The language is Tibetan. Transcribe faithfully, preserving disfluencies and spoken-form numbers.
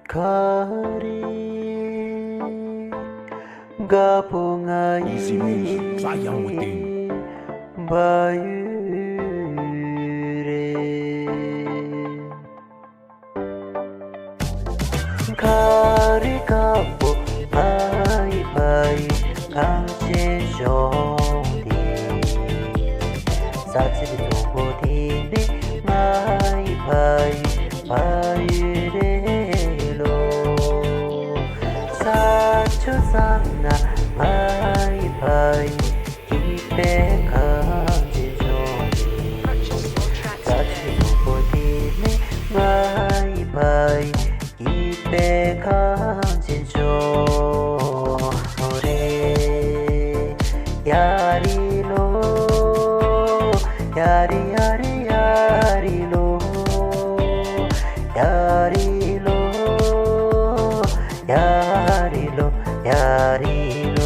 ག་རེ་དགའ་པོ་ང་ཡི་Easy Music. བལྟས་བལྟས་རེད། ག་རེ་དགའ་པོ་ང་ཡི་བལྟས་གངས་ཅན་ལྗོངས་འདི། ས་ཆ་འདི་གཙོ་བོ་དེ་ནི་ང་ཡི་བལྟས་བལྟས་རེད་ལོ། ས་ཆ་ཚང་ན་ང་ཡི་བལྟས་སྐྱིད་པའི་གངས་ཅན་ལྗོངས་འདི། ས་ཆ་གཙོ་བོ་དེ་ནི་ང་ཡི་བལྟས་སྐྱིད་པའི་གངས་ཅན་ལྗོངས་རེད། ཡ་རི་ལོ། ཡ་རི་ཡ་རི་ཡ་རི་ལོ། ཡ་རི་ལོ། ཡ་རི་ལོ། ཡ་རི་